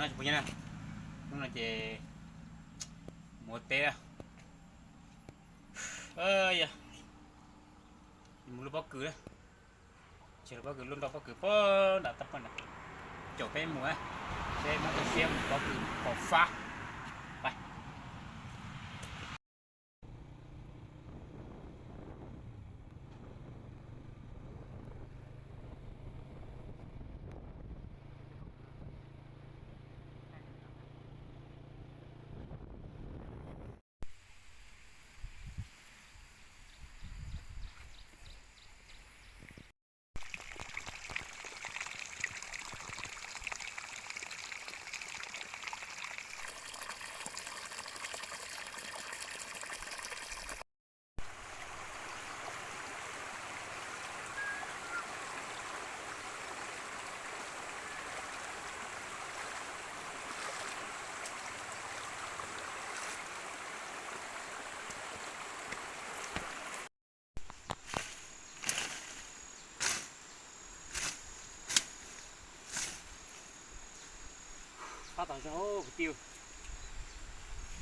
Hnub no ces mus ua teb, yog mus luaj pob kws, tsis luaj pob kws, luaj nroj pob kws puag nram toj poj nram, caum peb mus, seb muab tau siab mus pob kws kom fab. Pab tom zog kwv tij,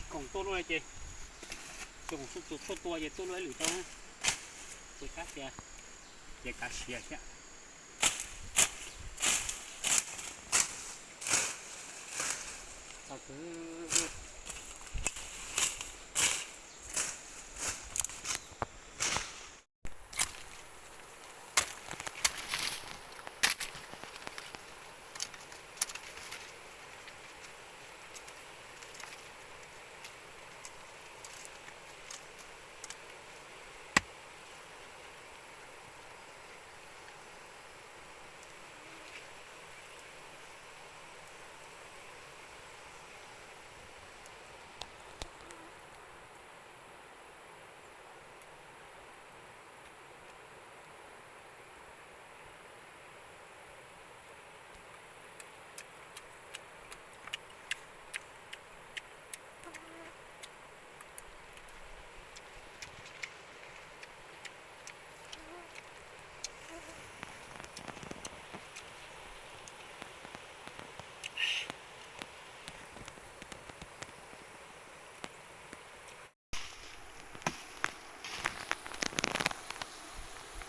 khoom tuaj luaj li ces, tsuas khoom tshuaj tua ces tuaj luaj ib lwm rau, ces kav siav thiab.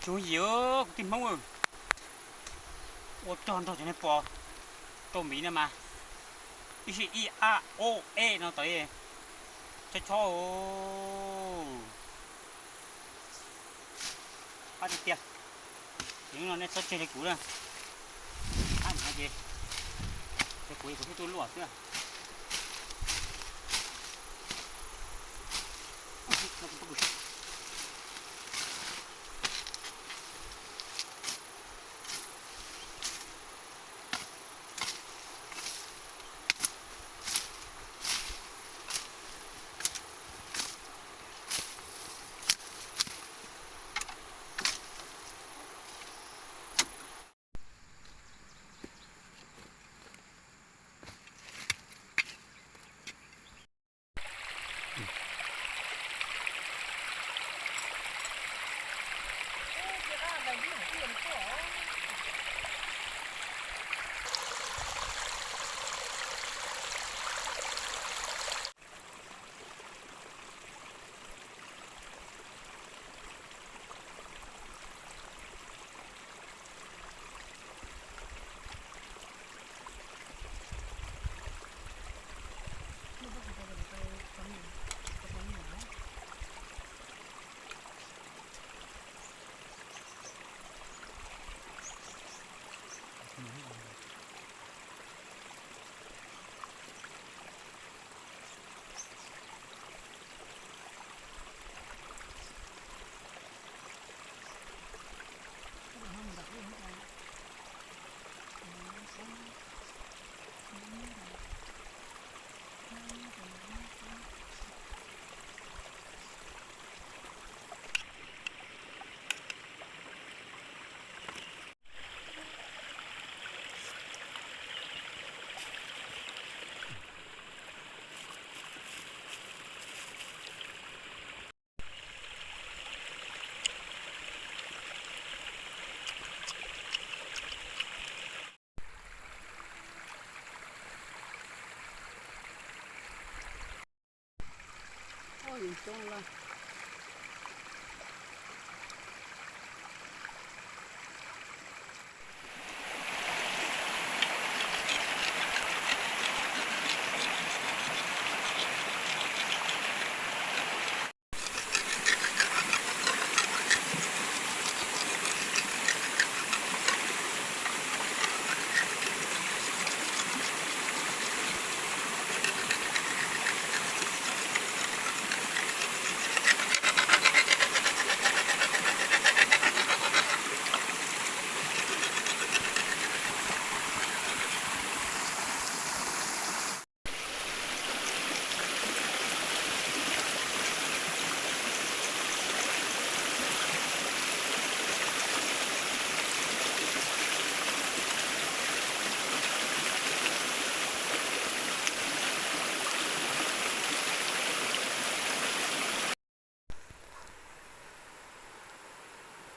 Tsuas yim, kuv tij Hmoob, ua rog nrog cov neeg pom rau miv no mas, ib sij ib a o e no tod, chob chob, qab tiag tiag. Ces hnub no nej txhob tseg li kuv na, qab mus no ces, ces kuv, kuv thiaj tuaj luaj xwb.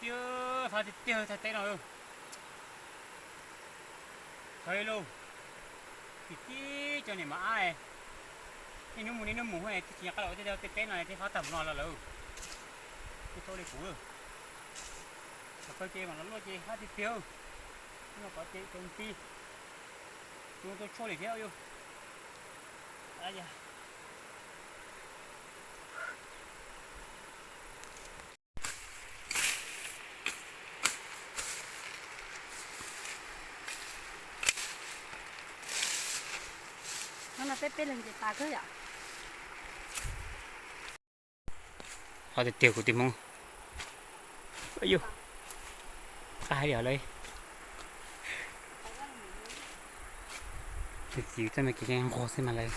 Tiag, fab tiag tiag thaij teb no. Txhob li lauj, tib tib cov niam mas ab, niaj hnub mus niaj hnub mus, thiaj tsis nco qab los ua tej teb no thiaj fab tag mus no los lawm. Thiaj tau li kuv, thaum kawg ces mas los luaj ces fab tiag tiag. No pov ces tau ti, tau tshuaj li thiab yus. Peb peb leeg ces tas kawg yom. Qhov tiag tiag kuv tij Hmoob. Yus, qab hais li lawm. Txiv txoj me kev nquag xwb mas lawv.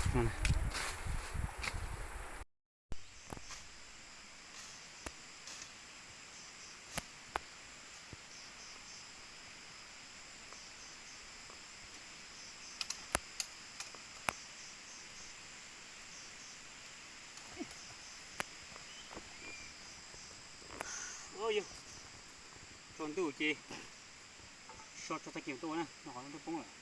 Yus, tsaus ntuj ces so tso tag kis tuaj na, no qhov ntuj poob lawm.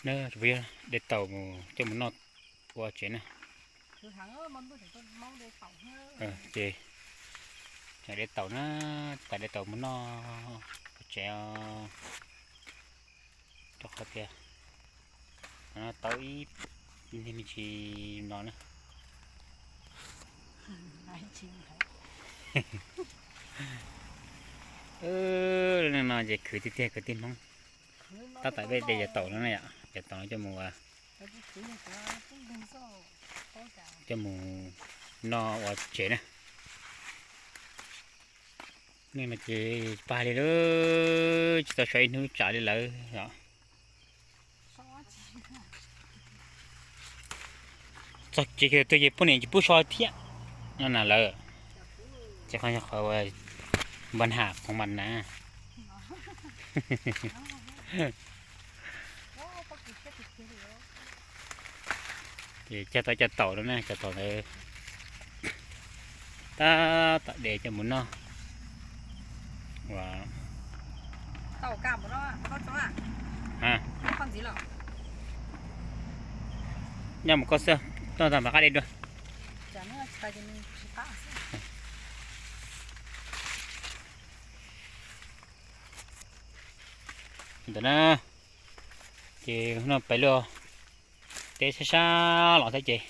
Na, de taum mus coj mus noj ua tsev na. Ces de taum na, tas de taum mus noj ua tsev os. Rau qhov tias tau ib niag me ntsis no na. No ces khwv tiag tiag kwv tij Hmoob. Tab tom peb de cov taum no na yom, cov taum no coj mus, coj mus noj ua tsev na. Nej no ces pag li lawm, tsis tau so ib hnub tsam li lawm os. Txog kev twg ces poj niam tsis pub so thiab no na lawm. Ces qhov yog qhov npam ham qhov npam na. Ces cog tau cov taum no na, cov taum ntawd tab tom de coj mus noj. Nyob mus koj xwb, noj tag mam qab de dua. Ntawm na, ces no pem luaj teb sab sab los thiab ces